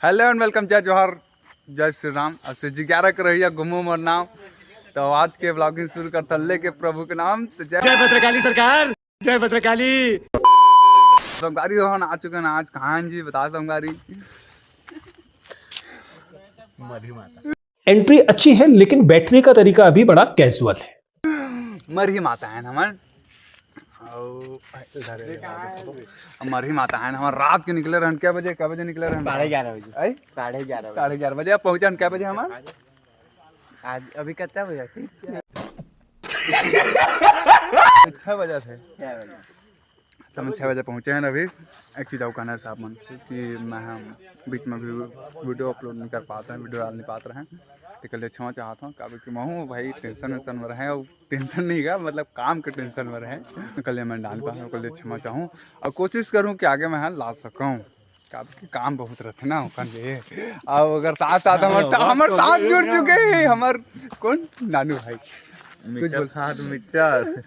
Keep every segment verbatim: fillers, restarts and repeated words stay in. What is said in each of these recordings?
Hello and welcome, जय जोहार, जय श्री राम। अउ श्री जी ग्यारह के रहिया घूमो मोर नाम। तो आज के vlogging शुरू करथन लेके प्रभु के नाम। तो जय जय भद्रकाली सरकार, जय भद्रकाली। संगवारी हो, हम आ चुके हैं आज। कहाँ हैं जी, बता संगवारी। मरही माता। एंट्री अच्छी है, लेकिन बैठने का तरीका अभी बड़ा कैजुअल है। मरही माता है ना हमन। अउ इधर, मरही माता है ना हमन। रात के निकले रहन, क्या बजे, क्या बजे निकले रहन? साढ़े ग्यारह बजे। आई? साढ़े ग्यारह बजे। साढ़े ग्यारह बजे। अब पहुँचन क्या बजे हमन? आज अभी कितना बजे थे? छः बजे थे। छः बजे। तो हम छः बजे पहुँचे हैं अभी। एक चीज़ और कहना है साहब मन से कि मैं हम बीच में भी वीडियो अपलोड नहीं कर पाते हैं, वीडियो डाल नहीं पाते हैं, तो कल क्षमा चाहता हूँ। काबर कि मैं हूँ भाई टेंशन वेंशन में रहे, और टेंशन नहीं का मतलब काम के टेंशन में रहे, तो कल मैं डाल पाऊँ, कल क्षमा चाहूँ और कोशिश करूँ कि आगे मैं ला सकूँ। काबर कि काम बहुत रहते ना ओकर लिए। अब अगर साथ साथ हमर हाँ, हमर बात तो साथ है। जुड़ चुके हैं हमर कौन नानू भाई। कुछ मिक्सचर बोल। खात मिक्सचर।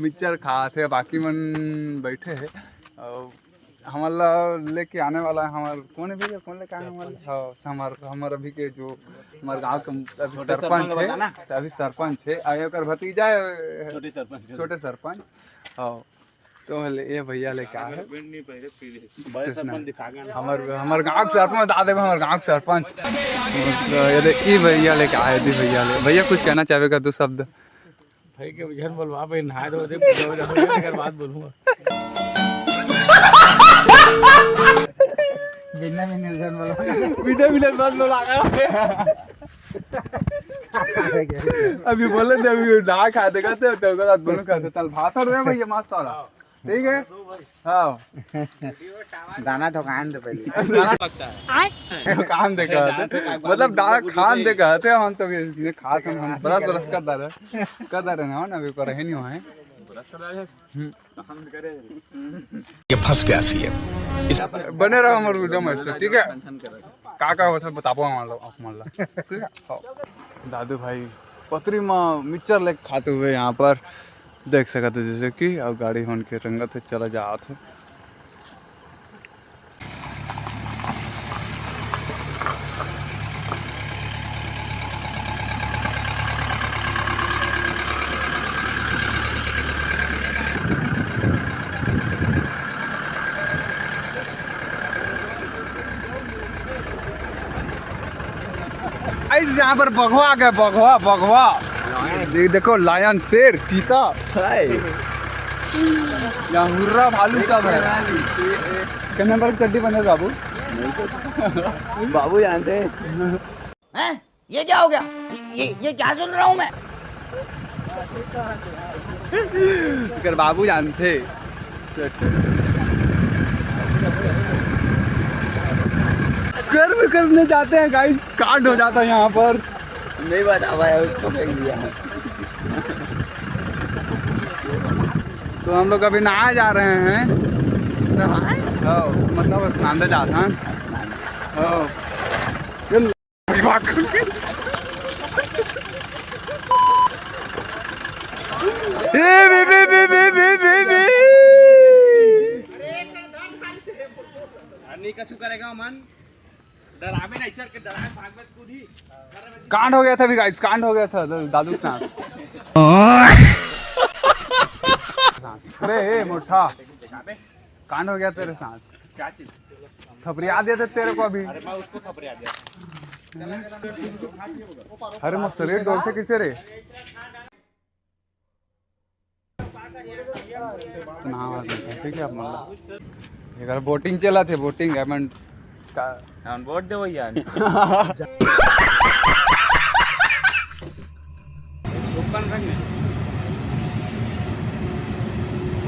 मिक्सचर खात हे, बाकी मन बैठे हे। अउ हमर ला लेके आने वाला है हमर कौन है भैया, कौन लेके आए हैं हमर? हाँ, हमर हमर अभी के जो हमर गांव के अभी छोटे सरपंच सरपंच है, बता ना। अभी सरपंच है, अउ ओकर भतीजा है, छोटे सरपंच। छोटे सरपंच। हाँ, तो ले, ये भैया लेके आए हैं। बड़े सरपंच दिखा गए ना। हमर हमर गांव के सरपंच बता देबे, हमर गांव के सरपंच। ये दे, ई भैया लेके आए, दी भैया ले। भैया कुछ कहना चाहेगा दो शब्द? भाई के झन बोलवा भाई, नहाए धो दे, पूजा वूजा हो जाए, एकर बाद बोलूंगा। बिना बिना झन बोलवा। बिना बिना झन बोलवा। अभी बोले दे, अभी ना खा देगा तो, तो ओकर बाद बोलूं कैसे? तल भाषण दे भैया, मस्त वाला। ठीक है? हाँ। दाना तो खान दे पहले। काम दे कहते, मतलब दाना खान दे कहते, हम तो ये खाते हैं, हम ब्रश ब्रश कर डाले, कर डाले ना, ना अभी पर है नहीं है। हम्म। ये फंस गया सीएम। बने रहो हमर वीडियो में, ठीक है? का का होथे बताबो हमन ला, आप मन ला। ठीक है? हाँ। दादू भाई पतरी में मिक्सचर लेके खाते हुए यहाँ पर देख सकत हो, जैसे कि अब गाड़ी होन के रंगत हे, चला जात हे। गाइस, यहाँ पर बघवा आ गया, बघवा, बघवा। दे-, देखो, लायन, शेर, चीता। हाय। यहाँ हुर्रा भालू सब है। कितने नंबर की चड्डी पहने बाबू? बाबू जानते हैं। हैं? ये क्या हो गया? ये, ये क्या सुन रहा हूँ मैं? एकर बाबू जानते। कर्म करने जाते हैं गाइस, कांड हो जाता है यहाँ पर। नहीं बता पाया उसको, फेंक दिया। तो हम लोग अभी नहाए जा रहे हैं। नहाए? हाँ, मतलब स्नान दे जात हन। हाँ। ये ए, बे, बे, बे। नहीं कछु करेगा मन। डरावे नहीं, चल के डरावे, भागवत कूदी। कांड हो गया था अभी गाइस, कांड हो गया था दा-, दादू के साथ। अबे, ए, मोटा। कांड हो गया तेरे साथ। क्या चीज? थपरिया दिया था तेरे को अभी। अरे मैं उसको थपरिया दिया। अरे, मैं शरीर डोलते किसे रे? ना आवाज नहीं, ठीक है, आप मान लो। एकर बोटिंग चला थे, बोटिंग, I mean, का हम वोट दे भैया।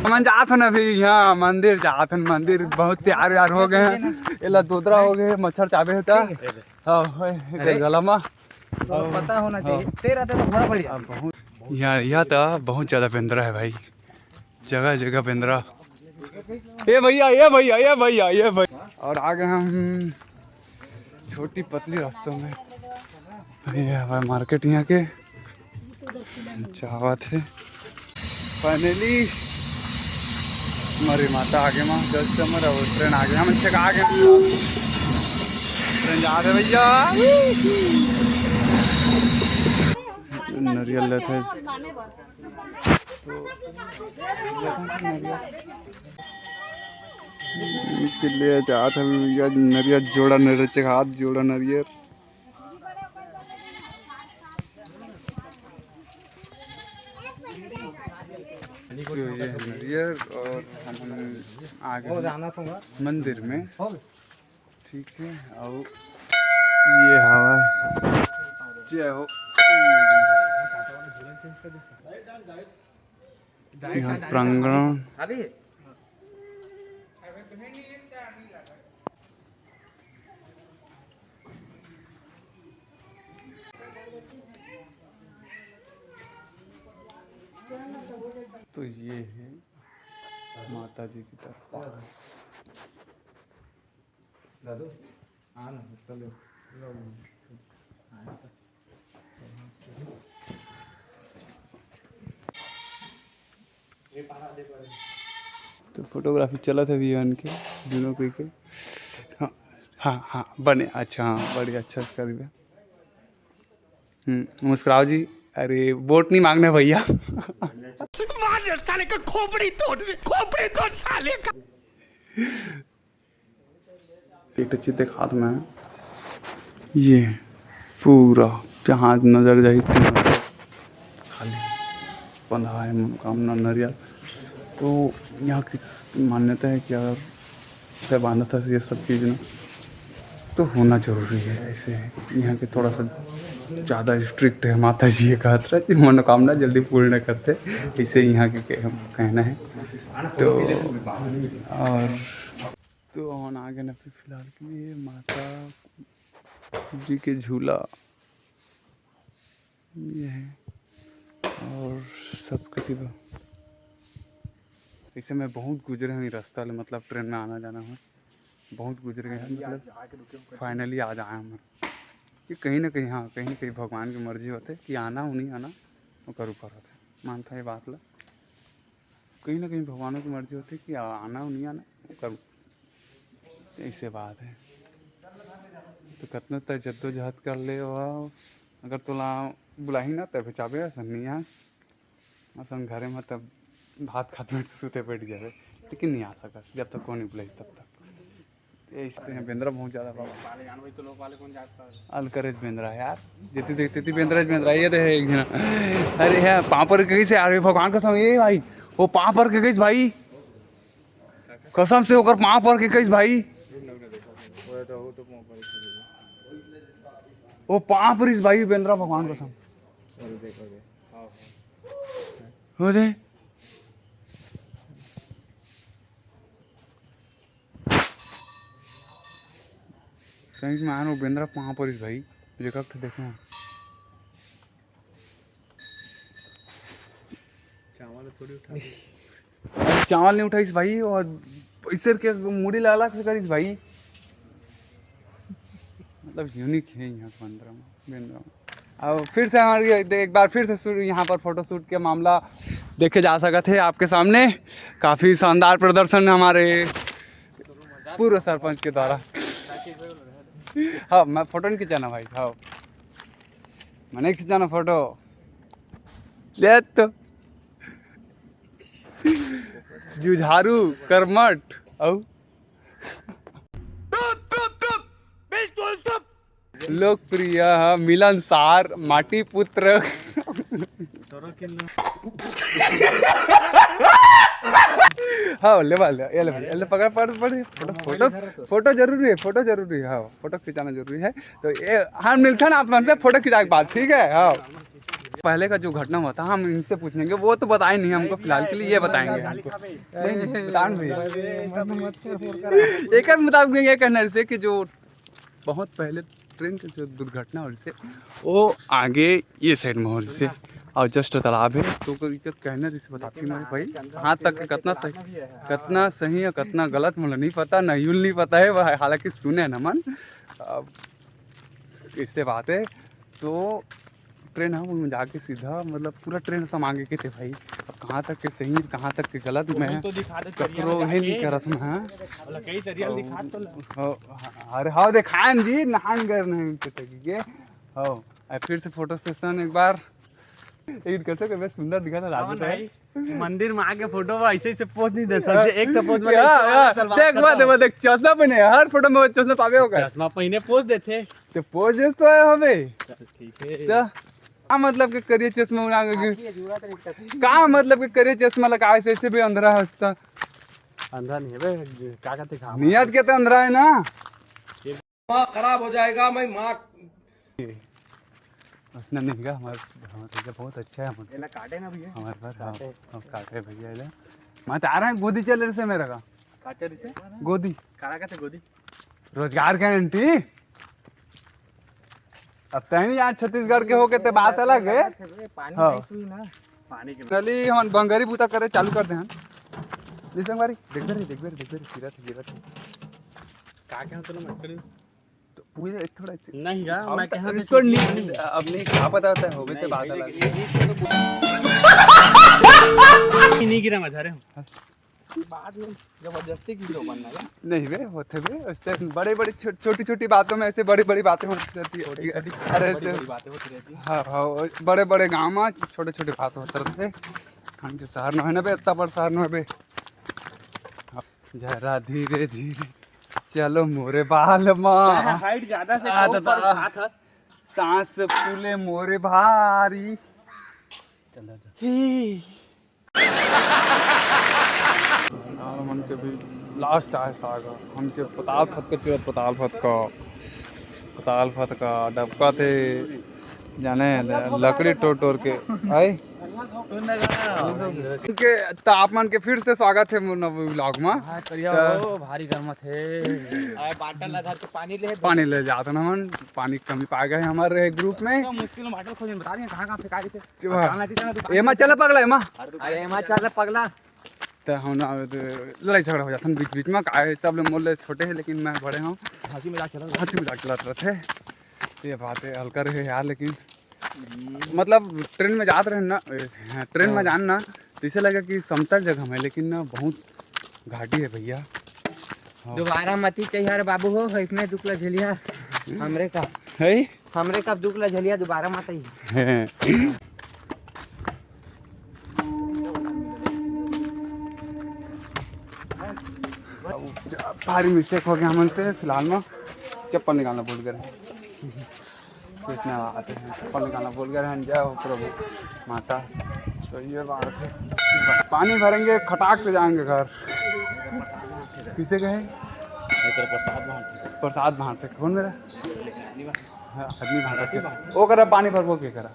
हमन जात हन अभी यहाँ मंदिर, जात हन मंदिर, बहुत तैयार व्यार हो गए हैं। एला दोदरा हो गए, मच्छर चाबे होता। हाँ, होए, एकर गला मा। और पता होना चाहिए, हाँ। तेरा तो थोड़ा बढ़िया। अब बहुत, यहाँ, यहाँ तो बहुत ज़्यादा बेंदरा है भाई, जगह जगह बेंदरा। ए भैया, ए भैया, ए भैया, ए भैया। और आ गए हम छोटी पतली रास्तों में। ये हमारे मार्केट यहाँ के चाहत है। फाइनली हमारी माता आगे मा, जस्ट हमर ट्रेन आगे, हम अच्छे आगे। अरे भैया, नरियर लेथे। तो ले जात हवे भैया नरियर, जोड़ा नरियर, एक हाथ जोड़ा नरियर। तो ये है नरियर और हम आ गए मंदिर में। ठीक है, और ये हवा, जय हो। यहाँ प्रांगण। तो ये है माता जी की तरफ। दादू, आ ना, चलो। तो फोटोग्राफी चलत हे भैया इनके, दोनों कोई के। हाँ, हाँ, हाँ, बने, अच्छा, हाँ, बड़ी अच्छा कर दिया। हम्म, मुस्कुराओ जी। अरे, वोट नहीं मांगना भैया। मार साले का खोपड़ी तोड़, खोपड़ी तोड़ साले का। एक ठो चीज देखात मैं, ये पूरा जहाँ नजर जाही, तिहाँ खाली बंधा है मनोकामना नरियर। तो यहाँ की मान्यता है कि अगर से बांधत हस ये सब चीज ना, तो होना जरूरी है। ऐसे यहाँ के थोड़ा सा ज़्यादा स्ट्रिक्ट है माता जी, ये कहत रहे कि मनोकामना जल्दी पूर्ण करते, ऐसे यहाँ के कह-, कहना है। तो और तो हमन आ गए ना फिर फिलहाल के लिए माता जी के झूला, ये है। और सब कति बा। ऐसे मैं बहुत गुजरे हूँ ये रास्ता ले, मतलब ट्रेन में आना जाना हो, बहुत गुजरे हैं, मतलब फाइनली आज आए हम। कि कहीं ना कहीं, हाँ, कहीं ना कहीं भगवान की मर्जी होते कि आना हो, नहीं आना, ओकर ऊपर होते। मानता ये बात ला, कहीं ना कहीं भगवानों की मर्जी होती कि आ-, आना हो, नहीं आना, ओकर, ऐसे बात है। तो कितना तक जद्दोजहद कर ले हो, अगर तोला बुलाही ना, तब चाबे असन नहीं आ, असन घरे में तब भात खात में सुते बैठ जावे, लेकिन नहीं आ सकत जब तक कोई नहीं बुलाई तब तक। ये इस, यहाँ बेंदरा बहुत ज्यादा बाबा। पाले जान भाई, तो लोग वाले कौन जाता है? अलकरेज बेंदरा है यार, जितनी देखते थी बेंदरा, बेंदरा, ये तो है एक जना। अरे है, पाँव पर के कइसे आ रहे भगवान कसम, ये भाई, वो पाँव पर के कइसे भाई, कसम से ओकर पाँव पर के कइसे भाई, वो पाँव पर इस भाई बेंदरा भगवान कसम। अरे देखो रे। हाँ, हाँ। हो रे। कहीं से मानो बेंदरा पाँव परिस भाई, जेकर तो देखे हैं। चावल थोड़ी उठा दे। अरे चावल नहीं उठाइस भाई, और इस के मुड़ी ला अलग से करिस भाई। मतलब यूनिक है यहाँ के बेंदरा में, बेंदरा में। अब फिर से हमारी एक बार फिर से शुरू, यहाँ पर फोटोशूट के मामला देखे जा सकत है आपके सामने। काफ़ी शानदार प्रदर्शन हमारे पूर्व सरपंच के द्वारा। हाँ, मैं फोटो नहीं खिंचाना भाई, हाँ, मैंने खिंचाना फोटो। ले तो जुझारू, कर्मठ, औ लोकप्रिय, मिलनसार, माटी पुत्र। हाँ, ले बा, ले, ये ले बा, ये ले, पकड़, पकड़, पकड़, फोटो, फोटो, फोटो जरूरी है, फोटो जरूरी है, हाँ, फोटो खिंचाना जरूरी है। तो ये, हम मिलते हैं ना आप मन से फोटो खिंचा के बाद, ठीक है? हाँ। पहले का जो घटना हुआ था, हम इनसे पूछेंगे, वो तो बताए नहीं हमको फिलहाल के लिए, ये बताएंगे हमको। नहीं, नहीं, बताओ ना भैया। एक बार बताओ, ये कहना जैसे कि जो बहुत पहले ट्रेन के जो दुर्घटना हो रही, वो आगे ये साइड में हो रही, और जस्ट तालाब है, तो ओकर इकर कहना जैसे बताती मैं भाई, कहाँ तक कितना सही, कितना सही है, कितना गलत, मतलब नहीं पता, नहीं उल नहीं पता है, वह हालांकि सुने न मन। अब इससे बात है, तो ट्रेन ह, ओमे जाके सीधा, मतलब, पूरा ट्रेन समा गे कथे भाई। अब कहाँ तक के सही, कहाँ तक के गलत, मैं तो दिखा दे, ककरो हे नहीं करत मैं, हाँ। कई तरिया दिखा तो ला। हो, अरे, हाँ, देखान जी, नहान गए नहीं कथे के। हो, आ फिर से फोटो सेशन एक बार। एक कथे के बस सुंदर दिखा था, राजू भाई। मंदिर में आके फोटो में ऐसे, ऐसे पोज नहीं दे सकते। एक तो पोज में या, या, देख, बात, देख, चश्मा पहने, हर फोटो में चश्मा पावे होगा। चश्मा पहने पोज देते। तो पोज तो है हमें। चल, ठीक है। तो का मतलब के करिया चश्मा उड़ा के? का मतलब के करिया चश्मा लगा ऐसे, ऐसे भी अंधरा हंसता? अंधरा नहीं है बे, का कहते, का नियत के तो अंधरा है ना। दिमाग खराब हो जाएगा। मैं माँ उसने नहीं कहा, हमारे, हमारे भैया बहुत अच्छा है, हमारे, एला काटे ना भैया। हमारे घर, हाँ, काटे। हाँ, काटे भैया एला। मैं तो आ रहा है, गोदी चल रहे से मेरा का। काटे रिसे? गोदी। काला कहते गोदी। रोजगार गारंटी। अब तैनी आज छत्तीसगढ़ के होके ते बात अलग है। पानी हाँ। नहीं सुई ना। पानी के नली हमन बंगरी बूता करे चालू कर दे हन। जी संगवारी, देख दे रे, देख दे रे, देख दे रे, गिरत है, गिरत है। का क्या होता ना मटकड़ी? तो पूरे थोड़ा नहीं गा, हम मैं तो कहा इसको नहीं, नहीं, अब नहीं, क्या पता होता है, होवे तो बात अलग। नहीं, नहीं गिरा, मैं धरे हूँ। बाद में जबरदस्ती की जो बनना है। नहीं बे, होते बे, उससे बड़े बड़े छो-, छोटी छोटी बातों में ऐसे बड़ी बड़ी बातें हो जाती है। छोटी छोटी अरे, बड़ी ऐसे बड़ी बातें होती रहती हैं। हाँ, हाँ, वो बड़े बड़े गाँव में छोटे छोटे बात होते रहते हैं। हम के शहर में है ना बे, इतना बड़ा शहर में बे। जरा धीरे धीरे चलो मोरे बाल मा। हाइट ज्यादा से आ, तो ऊपर दादा। उठात हस। सांस फूले मोरे भारी। चल, चल। ही। यार, मन के भी लास्ट आए साग, हमके पताल फतका चुआ, पताल फतका, पताल फतका डबका थे। जाने लकड़ी टोर टोर के आए। सुन ना गा। के, त आप मन के फिर से स्वागत है मोर नवा vlog मा। हाँ, करिया त हो, भारी गर्मत है। अरे, बाटल ला धर के पानी ले। पानी ले जात ना मन, पानी के कमी पा गए हमारे group में। तो मुश्किल में बाटल खोजे, बता दिए कहाँ कहाँ फेंका गए थे। चुप। जाना थी, जाना थी। एमा चला पगला, एमा। अरे, एमा चला पगला। त हम ना, लड़ाई झगड़ा हो जाता बीच बीच में, काहे सब लोग मोर ले छोटे हैं, लेकिन मैं बड़े हूँ। हंसी मजाक चलत रहे। हंसी मजाक चलत रहते। ये बात है, हल्का रहे यार, लेकिन मतलब ट्रेन में जात रहे ना, ए, हाँ, ट्रेन में हाँ। जान ना, तो इसे लगा कि समतल जगह में, लेकिन ना बहुत घाटी है भैया। हाँ। दोबारा मती चाहिए रे बाबू हो, इसमें दुख ला झेलिया हमरे का। है? हमरे का दुख ला झेलिया, दोबारा मत आई। है। भारी मिस्टेक हो गया हमन से। फिलहाल में चप्पल निकालना भूल गए। कितना आते हैं, चप्पल निकालना भूल गए हैं। जय हो प्रभु माता। तो ये बात है, पानी भरेंगे, खटाक से जाएंगे घर। किसे कहे? प्रसाद बांटते। कौन मेरा? हाँ, आदमी बांटते। वो करा पानी भरबो के करा।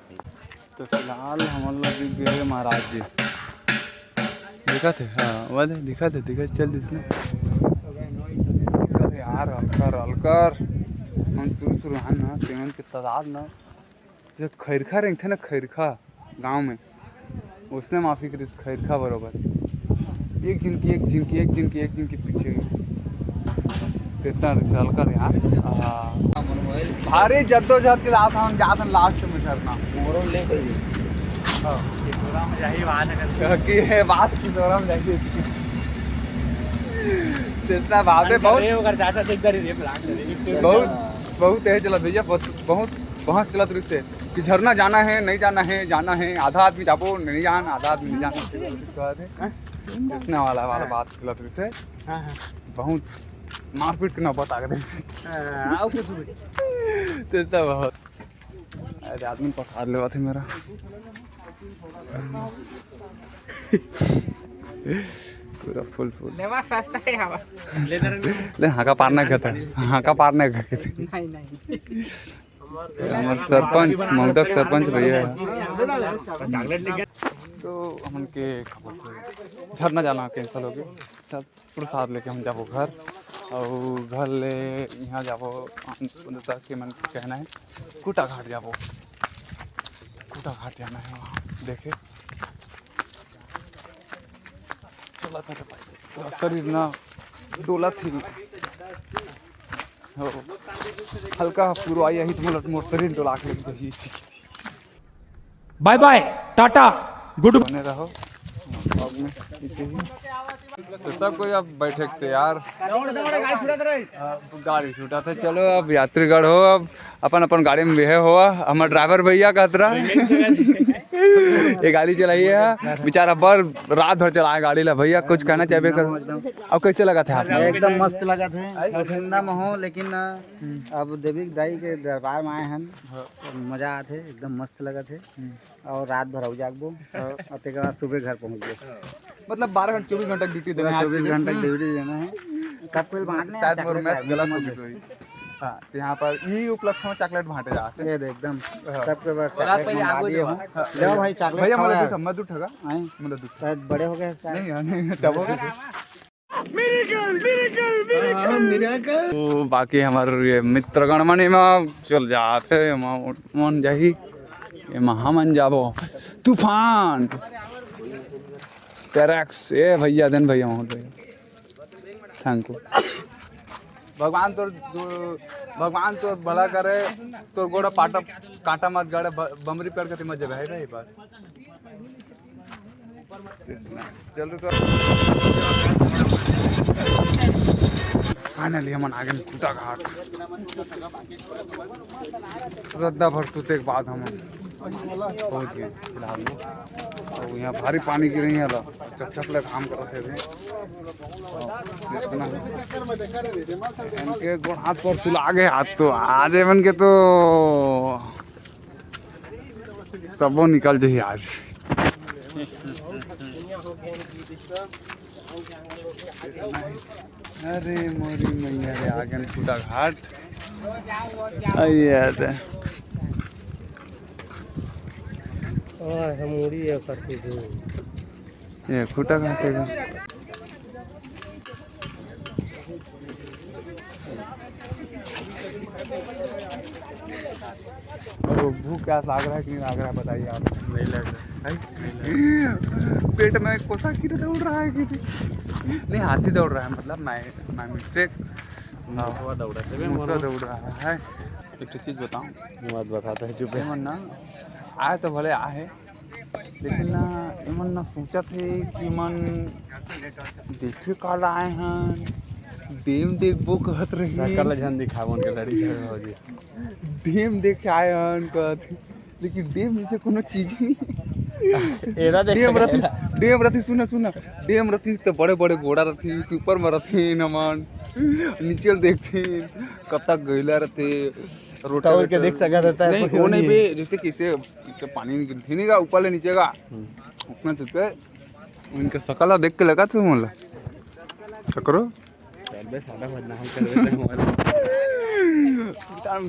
तो फिलहाल हमन लोग भी गए महाराज जी। दिखत हे, हाँ, वो दे, दिखत हे, दिखत, चल दिस ना। अरे यार, अलकर, अलकर। हम शुरू, शुरू हन ना, तेमन के तादाद ना, जो खैरखा रेंगथे ना, खैरखा गाँव में, उसने माफी करिस, खैरखा बरोबर। एक झिन के, एक झिन के, एक झिन के, एक झिन के पीछे। तेतना रिस अलकर यार। हाँ। भारी जद्दोजहद के साथ हम जात हन लास्ट में झरना। मोरो ले गई। हाँ। किशोरा में जाही बात है। कि है बात किशोरा में जाही। तेतना बात है, बहुत अरे, ओकर चाचा देख दे रे, प्लान करे। बहुत, बहुत तेज चलत भैया, बहुत, बहुत बहस चलत रहिस हे कि झरना जाना है, नहीं जाना है, जाना है, आधा आदमी जाबो, नहीं जान, आधा आदमी नहीं जाना। हैं? इसने वाला, वाला हाँ। बात चलत रहिस हे। हाँ, हाँ। बहुत मारपीट के नौबत आ गए। हाँ, आओ कुछ भी। तो इतना बहुत। अरे, आदमी प्रसाद लेवा थे मेरा। पूरा फुल, फुल। लेवा सस्ता है हवा। ले, हाँ का पार नहीं करता। हाँ का पार नहीं करते। नहीं, नहीं। हमारे सरपंच, मौदक सरपंच भैया है। तो हमन के झरना जाना कैंसिल हो गया। सब प्रसाद लेके हम जाबो घर, और घर ले यहाँ जाबो। आनंद के मन के कहना है, कुटा घाट जाबो, कुटा घाट जाना है वहाँ देखे। चला था भाई, पूरा शरीर ना डोला थी। हो, हल्का पुरवाई आई तो मोला मोर शरीर डोला के लग जाही। बाय बाय, टाटा, गुड। बने रहो vlog में, इसे ही। तो सब कोई अब बैठे के तैयार। अब गाड़ी छूटा था, चलो अब यात्रीगण हो, अब अपन अपन गाड़ी में बेहे हो। हमर ड्राइवर भैया का अतरा ये गाड़ी चलाई है, बेचारा बर रात भर चलाए गाड़ी ला। भैया, कुछ कहना चाहबे कर? एकदम। अब कैसे लगा था आप? एकदम मस्त लगा थे, ठंडा में हो, लेकिन अब देवी दाई के दरबार में आए हैं, मजा आते, एकदम मस्त लगा थे। और रात भर अउ जागबो, और तेकर बाद सुबह घर पहुँचबो। मतलब बारह घंटे, चौबीस घंटा ड्यूटी देना है पूरा आज चौबीस के लिए। घंटा ड्यूटी देना है। सबको बांटने हैं, शायद मोर चॉकलेट मैथ खाए, गलत हो मोमोज। गई। हाँ, तो यहाँ पर यही उपलक्ष्य में चॉकलेट बांटे जाते हैं। ये दे एकदम। हाँ। सबके पास चॉकलेट मंगा दिए हो। हाँ। ले भाई, चॉकलेट भैया, खाओ मतलब यार। दूध, मैं दूध ठगा। आए। मतलब दूध। शायद बड़े हो गए शायद। नहीं यार, नहीं, तब हो गए। तो बाकी हमर ये मित्रगण मन एमा चल जात हे, एमा मन जाही, एमा हमन जाबो। तूफान, टेरेक्स, ए भैया, देन भैया, वहाँ पे। Thank you। भगवान तोर, तोर, भगवान तोर भला करे, तोर गोड़ा पाटा, कांटा मत गड़े, ब-, बमरी पेड़ के मत जगह है भाई, बस। चल रुको। Finally हमन आ गेन खूंटा घाट। रद्दा भर सुते के बाद हमन पहुंच गेन फिलहाल। अउ यहाँ भारी पानी गिरे हे, चकचक ले घाम करत हे अभी। इनके गोड़ हाथ पर सुला गे हाथ तो आज एमन के तो सबो निकल जाही आज। अरे मोरी मैया रे, आ गेन खूंटा घाट। अइया दे। ओए, हम मुड़ी ये करके दे। ये खूंटा घाट हे। और भूख प्यास लाग रहा है कि नहीं लाग रहा है, बताइए आप। नहीं लग रहा है। पेट में कोसा कीड़ा दौड़ रहा है कि नहीं? नहीं, हाथी दौड़ रहा है, मतलब मैं, my mistake। मूसवा दौड़ा है। मूसवा दौड़ रहा है। एक ठो चीज बताऊं? मत बताता है, चुप है। एमन ना, आए तो भले आए, लेकिन ना, एमन ना सोचत हे कि मन देखे काला आए हन, डेम देखबो कहत रही। सकल झन दिखावन के लड़ी झगड़ा हो जी। डेम देखे आए हन कहत, लेकिन डेम जैसे कोनो चीज नहीं। एरा देख डेम रतिस, डेम रतिस, सुना, सुना, डेम रतिस तो बड़े बड़े गोड़ा रतिस, ऊपर में रतिन हमन, नीचे ल देखतिन, कतक गैला रथे, रोटा तौल के देख सकत रहता है, नहीं, कोई वो नहीं नहीं। बे, जैसे किसे, किसे पानी नहीं गिरथे नहीं का, ऊपर ले नीचे का, हम्म। उतना चुके, उनके सकल ला देख के लगा तू मोला, ककरो? अबे साला बदनाम कर देते हैं हमारे।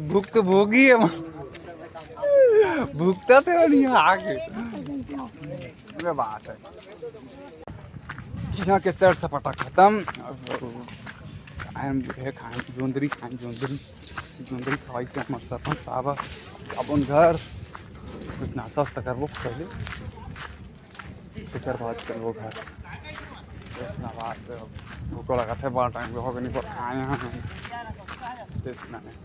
भुगत भोगी है वहाँ। भुगता थे नहीं आके। ये बात है। यहाँ के सैर सपाटा खत्म। खाए हम जो है, खाए जोंदरी, खाए जोंदरी। जोंदरी खवाई से हमर सरपंच साहब अपन घर कुछ नाश्ता वास्ता करबो पहले। तेकर बाद चलबो घर। इतना बात है, भूख लगत है, बड़ा टाइम हो गया, नहीं खाए हैं। इतना नहीं।